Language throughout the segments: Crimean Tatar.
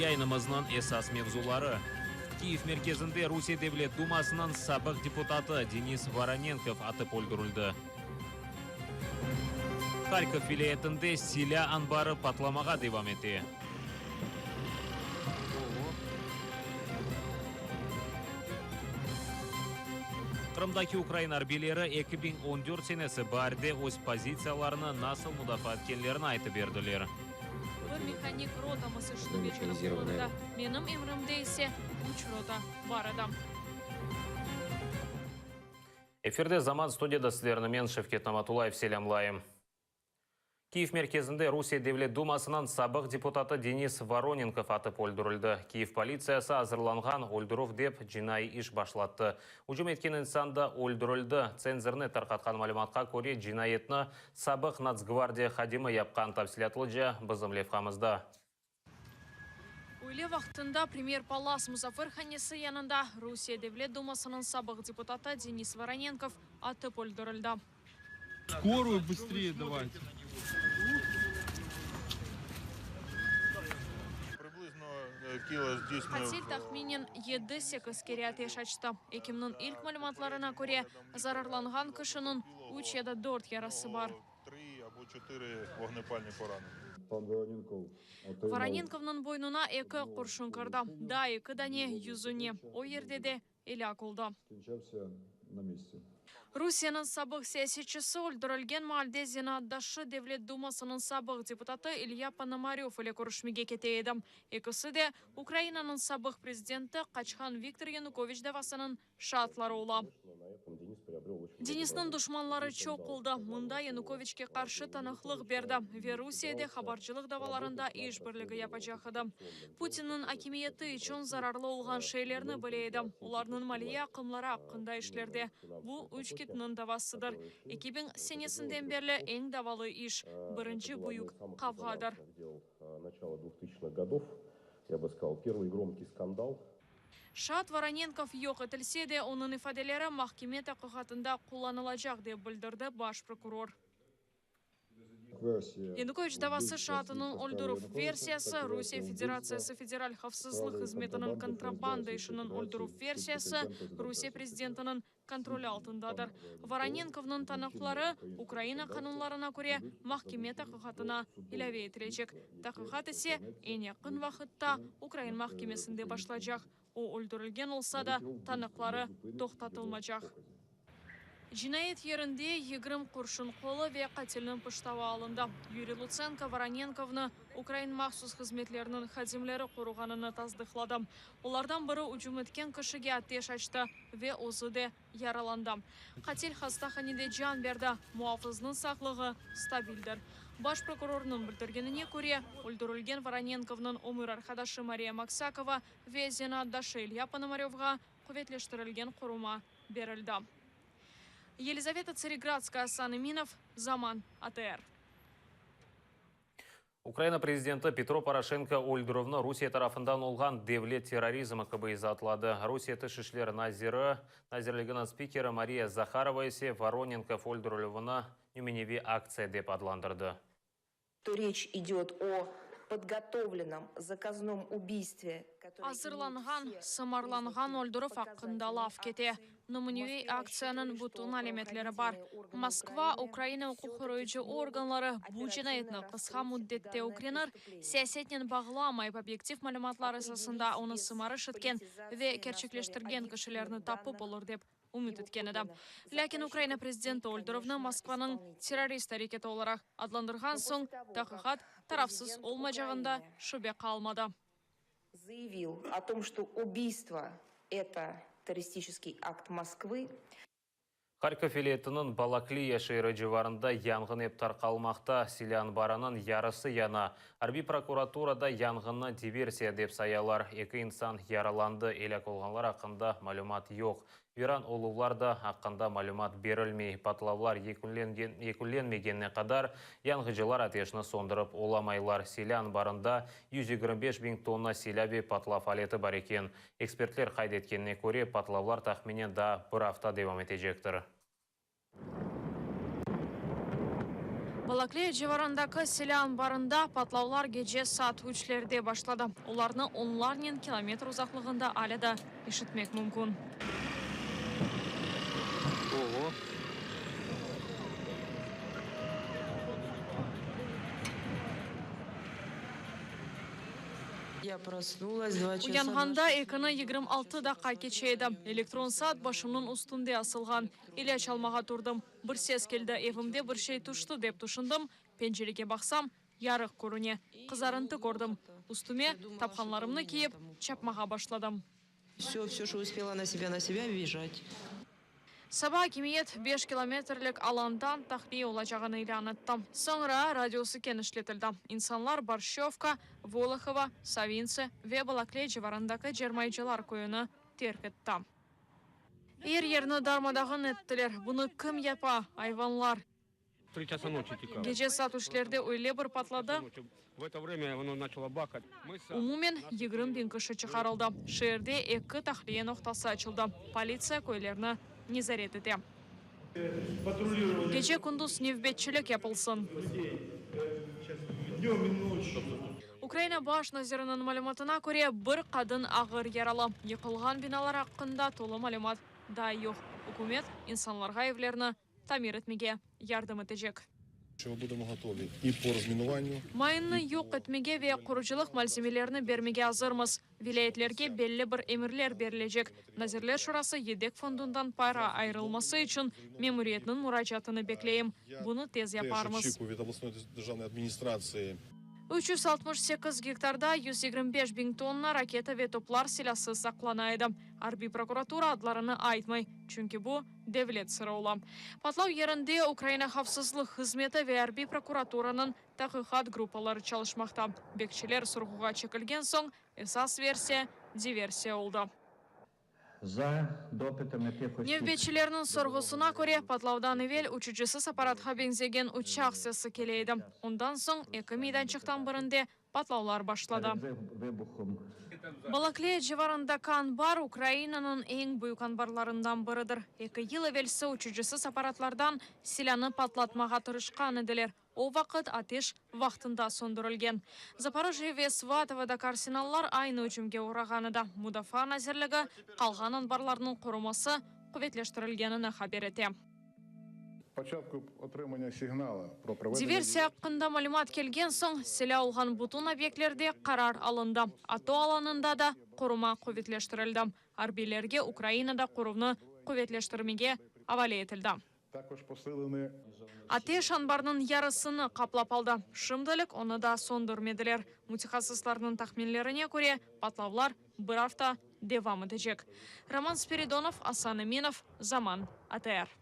Yayınımıznıñ esas mevzuları, Kiyev merkezinde Rusiye Devlet Dumasınıñ sabıq deputatı Denis Voronenkov atıp öldürildi. Harkov vilâyetinde silâ anbarı patlamağa devam ete. Qırımdaki ukrain arbiyleri 2014 senesi baarde öz pozitsiyalarını nasıl mudafaa etkenlerini aytıp berdiler. Bir mehanik rotamız işni becerip olur edi, menim emrimde ise üç rota bar edi. Efirde Zaman studiyada sizlerni men, Şevket Namatullayev, selâmlayım. Kiyev merkezinde Rusiye Devlet Dumasınıñ sabıq deputatı Denis Voronenkov atıp öldürildi. Kiyev politsiyası azırlanğan öldürüv dep cinaiy iş başlattı. Ücüm etken insan da öldürildi. Tsenzornet tarqatqan malümatqa köre, cinayetni sabıq Natsgvardiya hadimi yapqan. Tafsilâtlıca bizim levhamızda. Üyle vaqtında Premyer Palas musafirhanesi yanında Rusiye Devlet Dumasınıñ sabıq deputatı Denis Voronenkov atıp öldürildi. Skoruyu bıstreye davayte. Qatil tahminen yedi-sekiz kere ateş açtı. Ekimniñ ilk malümatlarına köre, zararlanğan kişiniñ üç ya da dört yarası bar. Voronenkovnıñ boynuna eki qurşun kirdi, daa eki dane, yüzüne. O yerde de elâk oldı. Rusiyeniñ sabıq siyasetçisi öldürilgen maalde zenaatdaşı Devlet Dumasınıñ sabıq deputatı İlya Ponomaröv ile körüşmege kete edi. Ekisi de Ukrainanıñ sabıq prezidenti qaçqan Viktor Yanukoviç davasınıñ şaatları ola. Denisniñ duşmanları çoq oldı, mında Yanukoviçke qarşı tanıqlıq berdi ve Rusiyede habarcılıq davalarında işbirligi yapacaq edi. Putinniñ akimiyeti içün zararlı olğan şeylerni bile edi, olarnıñ maliye aqımları aqqında işlerde. Bu üç kitniñ davasıdır. 2000 senesinden berli eñ davalı iş, birinci büyük qavğadır. Şaat Voronenkov yoq etilse de, onıñ ifadeleri mahkeme taqiqatında qullanılacaq, dep bildirdi baş prokuror. Yanukoviç davası şaatınıñ öldürüv versiyası, Rusiye Federatsiyası Federal havfsızlıq hızmetiniñ kontrabanda işiniñ öldürüv versiyası Rusiye prezidentiniñ kontroli altındadır. Voronenkovnıñ tanıqları, Ukraina qanunlarına köre, mahkeme taqiqatına ilâve etilecek. Taqiqat ise eñ yaqın vaqıtta ukrain mahkemesinde başlaycaq. O öldürilgen olsa da, tanıqları toqtatılmacaq. Cinayet yerinde 20 qurşun qolu ve qatilniñ pıştavı alındı. Yuriy Lutsenko Voronenkovnı ukrain mahsus hızmetleriniñ hadimleri qoruğanını tasdıqladı. Olardan biri ücüm etken kişige ateş açtı ve özü de yaralandı. Qatil hastahanede can berdi, muafıznıñ sağlığı stabildir. Baş prokurornıñ bildirgenine köre, öldürilgen Voronenkovnıñ ömür arqadaşı Mariya Maksakova ve zenaatdaşı İlya Ponomarövğa quvetleştirilgen qoruma berildi. Yelizaveta Tsaregradskaya, Asan Eminov, Zaman, ATR. Ukraina prezidenti Petro Poroşenko öldürüvni Rusiye tarafından olğan devlet terrorizmi kibi izaatladı. Rusiye Tış işler naziri nazirliginiñ spikeri Mariya Zaharova ise Voronenkov öldürilüvini nümüneviy aktsiya dep adlandırdı. To reç idet o podgotovlennom zakaznom ubiystve, kotoroe imeyt Azırlanğan, vse sımarlanğan priznaki öldürüv aqqında pokazatelnıy laf kete. aktsii, Nümüneviy Moskve aktsiyanıñ rassçitıvali, bütün çto alâmetleri bar. pravoohranitelnıye organı Moskva, Ukrainı Ukraina uquq vse-taki qoruyıcı smogut organları bu operativno cinayetni qısqa raskryt müddette dannoye ögrenir, prestупление. siyasetnen bağlamayıp obyektiv malümatlar esasında Opredelить onı bez sımarış etken ve politizatsiyi na osnove kerçekleştirgen kişilerni obyektивных tapıp данных olur dep и ümüt etken edi. укрупненных Lâkin Ukraina заказчиков и, prezidenti öldürüvni конечно, Moskvanıñ исполнителей. terrorist areketi olaraq adlandırğan Но soñ, после того, taqiqat как tarafsız президент olmaycağında Украины şübe qalmadı. заявил о том, что убийство это террористический акт Москвы, Harkov vilâyetiniñ Balakliya şeeri civarında yanğın ep tarqalmaqta, silâ anbarınıñ yarısı yana. Arbiy prokuraturada yanğınnı diversiya dep sayalar. Eki insan yaralandı, elâk olğanlar aqqında malümat yoq. Viran oluvlar da aqqında malümat berilmey. Patlavlar yekünlenmegenine qadar yanğıcılar ateşni söndürip olamaylar. Silâ anbarında 125 biñ tonna silâ ve patlav aleti bar eken. Ekspertler qayd etkenine köre, patlavlar tahminen daa bir afta devam etecektir. Balakleya civarındaki silâ anbarında patlavlar gece saat üçlerde başladı. Olarnı onlarnen kilometr uzaqlığında alâ da işitmek mümkün. Uyanğanda ekini 26 daqqa keçe edi. Elektron saat başımnıñ üstünde asılğan. İlâc almağa turdım. Bir ses keldi, evimde bir şey tüşti, dep tüşündim. Pencerege baqsam, yarıq körüne. Qızarıntı kördim. Üstüme tapqanlarımnı kiyip, çapmağa başladım. Saba akimiyet beş kilometrlik alandan tahliye olacağını ilân etti. Soñra radiusı kenişletildi. İnsanlar Borşçovka, Volohovo, Savintsi ve Balakleya civarındaki Cermaycılar köyüni terk etti. Er yerni darma-dağın ettiler. Bunı kim yapa, ayvanlar? Gece saat üçlerde öyle bir patladı. Umumen 20 biñ kişi çıqarıldı. Şeerde eki tahliye noqtası açıldı. Politsiya köylerni nezaret ete. Gece-kündüz nevbetçilik yapılsın. Ukraina baş naziriniñ malümatına köre, bir qadın ağır yaralı. Yıqılğan binalar aqqında tolu malümat daa yoq. Ükümet insanlarğa evlerni tamir etmege yardım etecek. Mayınnı yoq etmege ve qurucılıq malzemelerini bermege azırmız. Vilâyetlerge belli bir emirler berilecek. Nazirler Şurası yedek fondundan para ayırılması içün memuriyetniñ muracaatını bekleyim. Bunı tez yaparmız. 368 gektarda 125 biñ tonna raketa ve toplar silâsı saqlana edi. Arbiy prokuratura adlarını aytmay, çünki bu devlet sırı ola. Patlav yerinde Ukraina havfsızlıq hızmeti ve arbiy prokuraturanıñ taqiqat gruppaları çalışmaqta. Bekçiler sorğuğa çekilgen soñ esas versiya diversiya oldı. Nevbetçilerniñ sorğusına köre, patlavdan evel uçucısız apparatqa beñzegen uçaq sesi kele edi. Ondan soñ eki meydançıqtan birinde patlavlar başladı. Balakleya civarındaki anbar Ukrainanıñ eñ büyük anbarlarından biridir. Eki yıl evelsi uçucısız apparatlardan silânı patlatmağa tırışqan ediler. O vaqıt ateş vaqtında söndürilgen. Zaporojye ve Svatovodaki arsenallar aynı ücümge oğrağan edi. Mudafaa nazirligi, qalğan anbarlarnıñ qoruması quvetleştirilgenini haber ete. Diversiya aqqında malümat kelgen soñ, silâ olğan bütün obyektlerde qarar alındı. ATO alanında da qoruma quvetleştirildi. Arbiylerge Ukrainada qoruvnı quvetleştirmege avale etildi. Ateş anbarnıñ yarısını qaplap aldı. Şimdilik onı da söndürmediler. Mütehassıslarnıñ tahminlerine köre, patlavlar bir afta devam etecek. Roman Spiridonov, Asan Eminov, Zaman, ATR.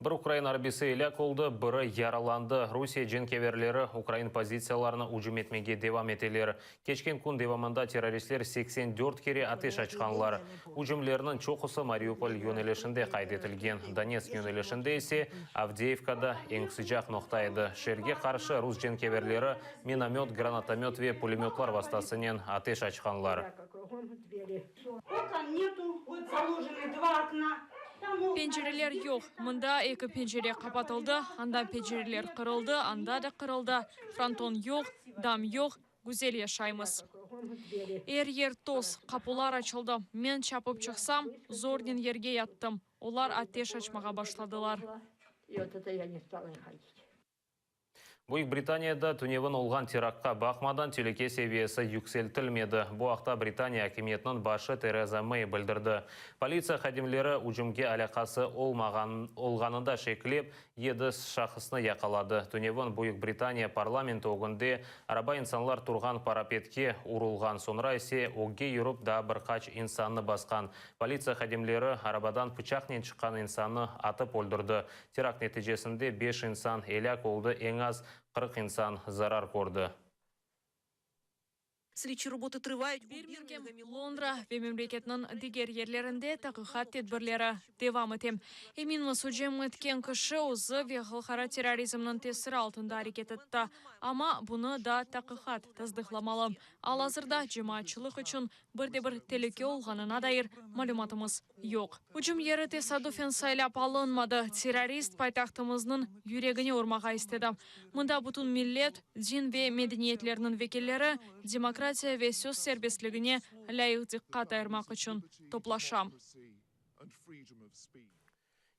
Bir ukrain arbisi elâk oldı, biri yaralandı. Rusiye cenkeverleri ukrain pozitsiyalarına ücüm etmege devam eteler. Keçken kün devamında terroristler 84 kere ateş açqanlar. Ücümlerniñ çoqusı Mariupol yönelişinde qayd etilgen, Donetsk yönelişinde ise Avdeyevkada eñ sıcaq noqta edi. Şeerge qarşı rus cenkeverleri minomöt, granatomet ve pulemötlar vastasınen ateş açqanlar. Pencereler yoq. Mında eki pencere qapatıldı, anda pencereler qırıldı, anda da qırıldı. Fronton yoq, dam yoq, güzel yaşaymız. Er yer toz, qapular açıldı. Men çapıp çıqsam, zornen yerge yattım. Olar ateş açmağa başladılar. Büyük Britaniyada tünevin olğan teraktqa baqmadan, telüke seviyesi yükseltilmedi. Bu aqta Britaniya akimiyetiniñ başı Tereza Mey bildirdi. Politsiya hadimleri ücümge alâqası olmağan olğanında şeklep, yedi şahısnı yaqaladı. Tünevin Büyük Britaniya parlamenti ögünde araba insanlar turğan parapetke urulğan, soñra ise ögge yürip daa bir qaç insannı basqan. Politsiya hadimleri arabadan pıçaqnen çıqqan insannı atıp öldürdi. Terakt neticesinde beş insan elâk oldı, eñ az 40 insan zarar kördi. Slidçi roboty trıvayut u Birmingem, Londra ve memleketniñ diger yerlerinde taqiqat tedbirleri devam ete. Eminmiz, ücüm etken kişi özü ve halqara terrorizmniñ tesiri altında areket etti. Amma bunı daa taqiqat tasdıqlamalı. Al-azırda cemaatçılıq içün bir de bir telüke olğanına dair malümatımız yoq. Ücüm yeri tesadufen saylap alınmadı, terrorist paytahtımıznıñ yüregine urmağa istedi. Mında bütün millet, din ve medeniyetlerniñ vekilleri demokratiya ve söz serbestligine lâyıq diqqat ayırmaq içün toplaşa.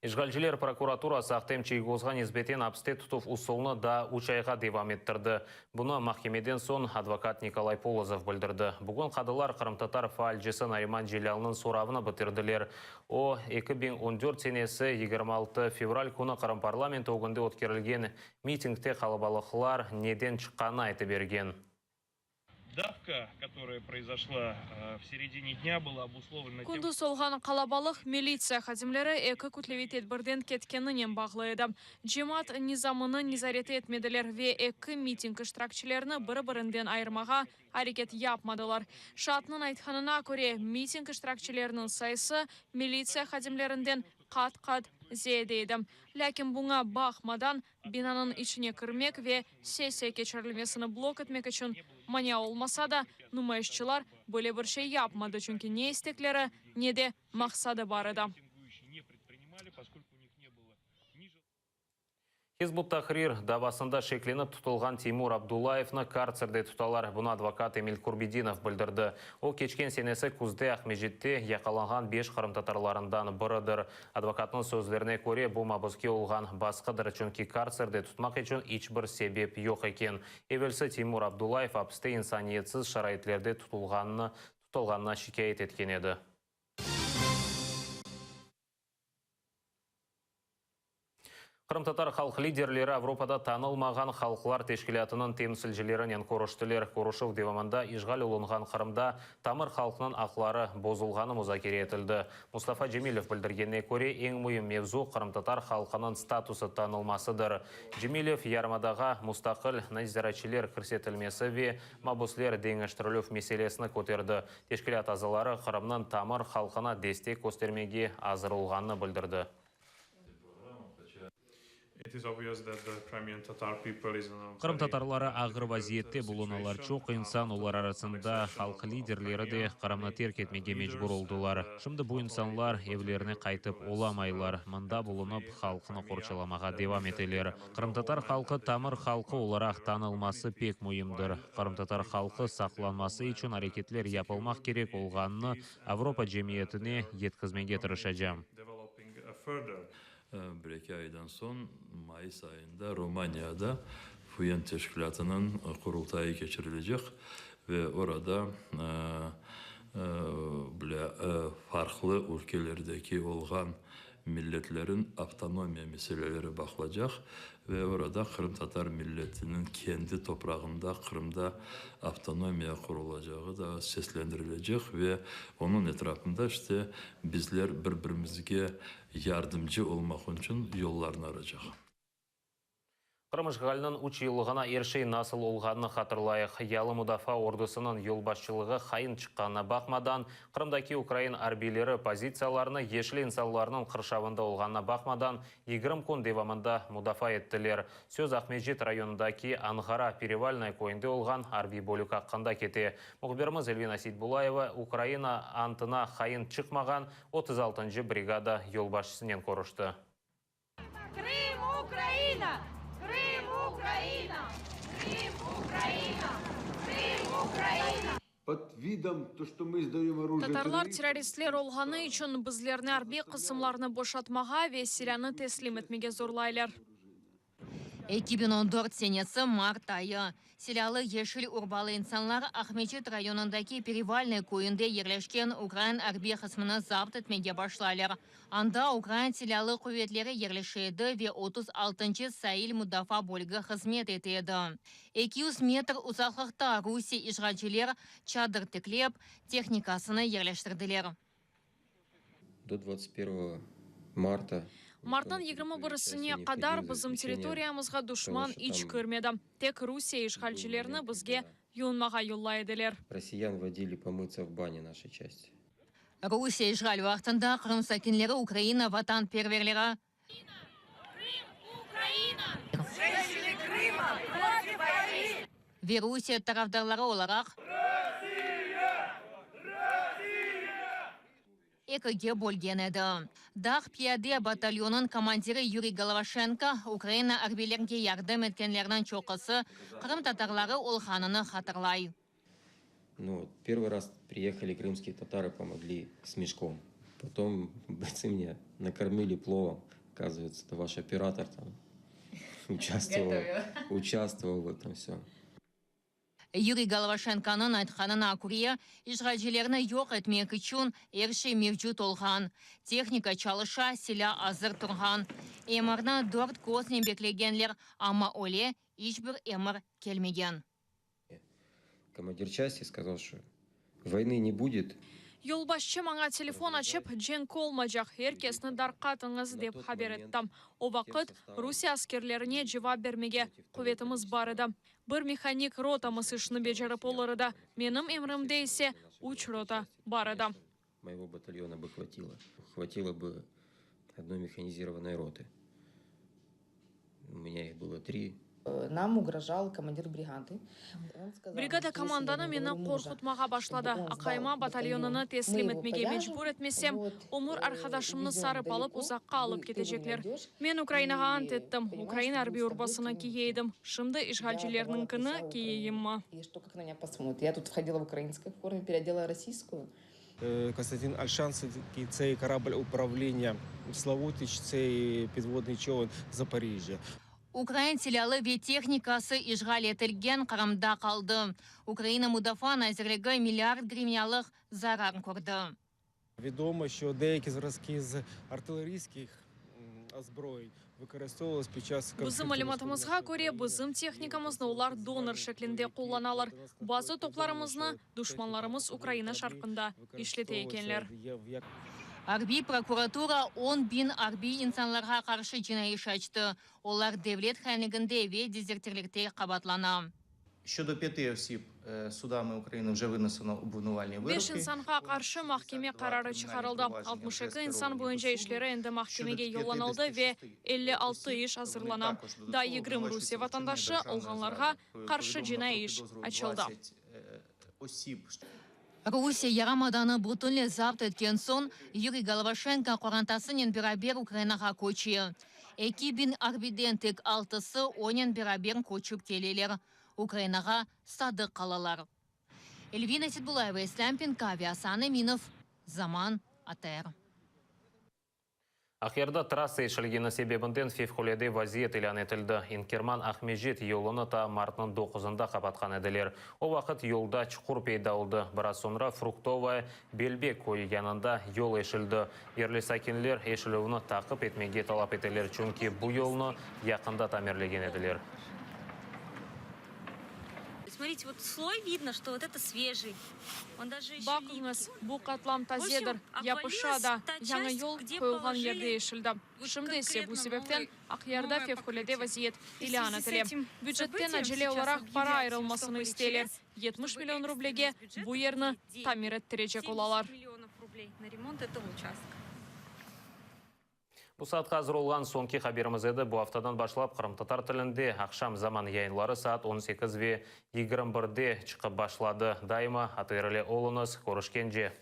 İşğalciler prokuraturası Ahtem Çiygozğa nisbeten apiste tutuv usulını daa üç ayğa devam ettirdi. Bunı mahkemeden soñ advokat Nikolay Polozov bildirdi. Bugün qadılar qırımtatar faalcisi Nariman Celâlnıñ soravını bitirdiler. O, 2014 senesi 26 fevral künü Qırım parlamenti ögünde ötkerilgen mitingde qalabalıqlar neden çıqqanını aytıp bergen. Davka, kotoraya proizoşla v seredine dnâ, byla obuslovlena tem. Kündüz olğan qalabalıq militsiya hadimleri eki kütleviy tedbirden ketkeninen bağlı edi. Cemaat nizamını nezaret etmediler ve eki miting iştirakçilerini biri-birinden ayırmağa areket yapmadılar. Şaatnıñ aytqanına köre, miting iştirakçileriniñ sayısı militsiya hadimlerinden qat-qat ziyade edi. Lâkin buña baqmadan, Binanıñ içine kirmek ve sessiya keçirilmesini blok etmek içün mania olmasa da, numayışçılar böyle bir şey yapmadı, çünki ne istekleri, ne de maqsadı bar edi. Hizb ut-Tahrir davasında şeklenip tutulğan Teymur Abdullayevni kartserde tutalar. Bunı advokat Emil Kurbedinov bildirdi. O, keçken senesi küzde Aqmescitte yaqalanğan beş qırımtatarlarından biridir. Advokatnıñ sözlerine köre, bu mabüske olğan basqıdır, çünki kartserde tutmaq içün iç bir sebep yoq eken. Evelsi Teymur Abdullayev apiste insaniyetsiz şaraitlerde tutulğanını tutulğanına şikâyet etken edi. Qırımtatar halq liderleri Avropada tanılmağan halqlar teşkilâtınıñ temsilcilerinen körüştiler. Körüşüv devamında işğal olunğan Qırımda tamır halqnıñ aqları bozulğanı muzakere etildi. Mustafa Cemilev bildirgenine köre, eñ müim mevzu qırımtatar halqınıñ statusı tanılmasıdır. Cemilev yarımadağa mustaqil naziratçiler kirsetilmesi ve mabusler deñiştirilüv meselesini köterdi. Teşkilât azaları Qırımnıñ tamır halqına destek köstermege azır olğanını bildirdi. Qırımtatarları ağır vaziyette bulunalar, çoq insan, olar arasında halq liderleri de, Qırımnı terk etmege mecbur oldılar. Şimdi bu insanlar evlerine qaytıp olamaylar, mında bulunıp, halqnı qorçalamağa devam eteler. Qırımtatar halqı tamır halqı olaraq tanılması pek müimdir. Qırımtatar halqı saqlanması içün areketler yapılmaq kerek olğanını Avropa cemiyetine yetkizmege tırışacam. Bir-eki aydan soñ, mayıs ayında Romaniyada FUEN teşkilâtınıñ qurultayı keçirilecek ve orada bile farqlı ülkelerdeki olğan milletlerin avtonomiya meseleleri baqılacaq ve orada qırımtatar milletiniñ kendi toprağında, Qırımda avtonomiya qurulacağı da seslendirilecek ve onıñ etrafında işte bizler bir-birimizge yardımcı olmaq içün yollarnı aracaq. Qırım işğaliniñ üç yıllığına er şey nasıl olğanını hatırlayıq. Yalı mudafaa ordusınıñ yolbaşçılığı hain çıqqanına baqmadan, Qırımdaki ukrain arbiyleri pozitsiyalarını yeşil insanlarnıñ qırşavında olğanına baqmadan, 20 kün devamında mudafaa ettiler. Söz Aqmescit rayonındaki Anğara, Perevalnoye, köyünde olğan arbiy bölük aqqında kete. Mühbirimiz Elvina Seytbulayeva Ukraina antına hain çıqmağan 36-ncı brigada yolbaşçısınen körüşti. Krım, Ukraina! Krım, Ukraina! Krım, Ukraina! Krım, Ukraina! Tatarlar terroristler olğanı içün bizlerni arbiy qısımlarnı boşatmağa ve silânı teslim etmege zorlaylar. 2014 senesi mart ayı. Silâlı yeşil urbalı insanlar Aqmeçit rayonındaki Perevalnoye köyünde yerleşken ukrain arbiy qısmını zapt etmege başlaylar. Anda ukrain silâlı quvetleri yerleşe edi ve 36-ncı sail mudafaa bölügi hızmet ete edi. 200 metr uzaqlıqta Rusiye işğalciler çadır tiklep, tehnikasını yerleştirdiler. Do dvadtsat pervogo marta. Martnıñ yigirmi birisine qadar bizim territoriyamızğa duşman iç kirmedi. Tek Rusiye işğalcilerini bizge. yuvunmağa yollay ediler. Россиян водили помыться в бане нашей части. Rusiye işğal vaqtında Qırım sakinleri Ukraina vatanperverleri ve Rusiye tarafdarları olaraq ekige bölgen edi. Dağ piyade batalyonınıñ komandiri Yuriy Golovaşenko, Ukraina arbiylerge yardım etkenlerniñ çoqusı qırımtatarları olğanını hatırlay. Ну вот, первый раз приехали крымские татары, помогли с мешком. Потом бойцы меня накормили пловом. Оказывается, это ваш оператор там участвовал, участвовал в этом всем. Yuriy Golovaşenkonıñ aytqanına köre, işğalcilerni yoq etmek içün er şey mevcut olğan, tehnika çalışa, silâ azır turğan. Emirni dört köznen beklegenler, amma öyle iç bir emir kelmegen. Командир части сказал, что войны не будет. Yolbaşçı maña telefon açıp, cenk olmaycaq, er kesni darqatıñız, dep haber etti. O vaqıt Rusiye askerlerine cevap bermege quvetimiz bar edi. Bir mehanik rotamız işni becerip olur edi, menim emrimde ise üç rota bar edi. Моего батальона бы хватило. Хватило бы одной механизированной роты. У меня их было три. Нам угрожал командир бригады. Он сказал, Brigada komandanı meni qorqutmağa başladı. Aqayıma batalyonını teslim etmege mecbur etmesem, ömür arqadaşımnı sarıp alıp uzaqqa alıp ketecekler. Men Ukrainağa ant ettim, ukrain arbiy urbasını kiye edim, şimdi işğalcilerniñkini kiyeyimmi? И что, как на меня посмотрят? Я тут входила в украинской форме, переодела российскую. Константин Ольшанський, це і корабль управління Славутич, це і підводний човен Запоріжжя. Ukrain silâlı ve tehnikası işğal etilgen Qırımda qaldı. Ukraina Mudafaa nazirligi milliard grivnâlıq zarar kördi. Відомо, що деякі зразки з артилерійських озброєнь використовувались під час Bizim malümatımızğa köre, bizim tehnikamıznı olar donor şeklinde qullanalar. Bazı toplarımıznı duşmanlarımız Ukraina şarqında işlete ekenler. Arbiy prokuratura on biñ arbiy insanlarğa qarşı cinaiy iş açtı. Olar devlet hainliginde ve dezertirlikte qabaatlana. Щодо п'яти осіб судами України вже винесено обвинувальні Beş вироки. insanğa qarşı mahkeme qararı çıqarıldı. 62 insan boyunca işleri endi mahkemege yollanıldı ve 56 iş azırlana. Daa 20 Rusiye vatandaşı olğanlarğa qarşı cinaiy iş açıldı. Rusiye yarımadanı bütünley zapt etken soñ, Yuriy Golovaşenko qorantasınen beraber Ukrainağa köçe. 2000 arbiyden tek altısı onen beraber köçip keleler, Ukrainağa sadıq qalalar. Elvina Seitbullayeva, İslâm Penka ve Asan Eminov, Zaman, ATR. Aqyarda trassa eşilgeni sebebinden fevqulâde vaziyet ilân etildi. İnkerman-Aqmescit yolunı ta martnıñ doquzında qapatqan ediler. O vaqıt yolda çuqur peyda oldı. Biraz soñra Fruktovaya Belbek köyü yanında yol eşildi. Yerli sakinler eşilüvni taqip etmege talap eteler, çünki bu yolnı yaqında tamirlegen ediler. Смотрите, вот слой видно, что вот это свежий. Он даже еще Baqıñız, bu qatlam tazedir, yapışa da. Yañı yol qoyulğan yerde eşildi. Şimdi ise bu sebepten Aqyarda fevqulâde vaziyet ilân etile. Bücetten acele olaraq para ayırılmasını isteyler, 70 million rublege bu yerni tamir ettirecek olalar. Bu saatqa azır olğan soñki haberimiz edi. Bu aftadan başlap qırımtatar tilinde aqşam zaman yayınları saat 18 ve 21de çıqıp başladı. Daima ATR ile oluñız, körüşkence!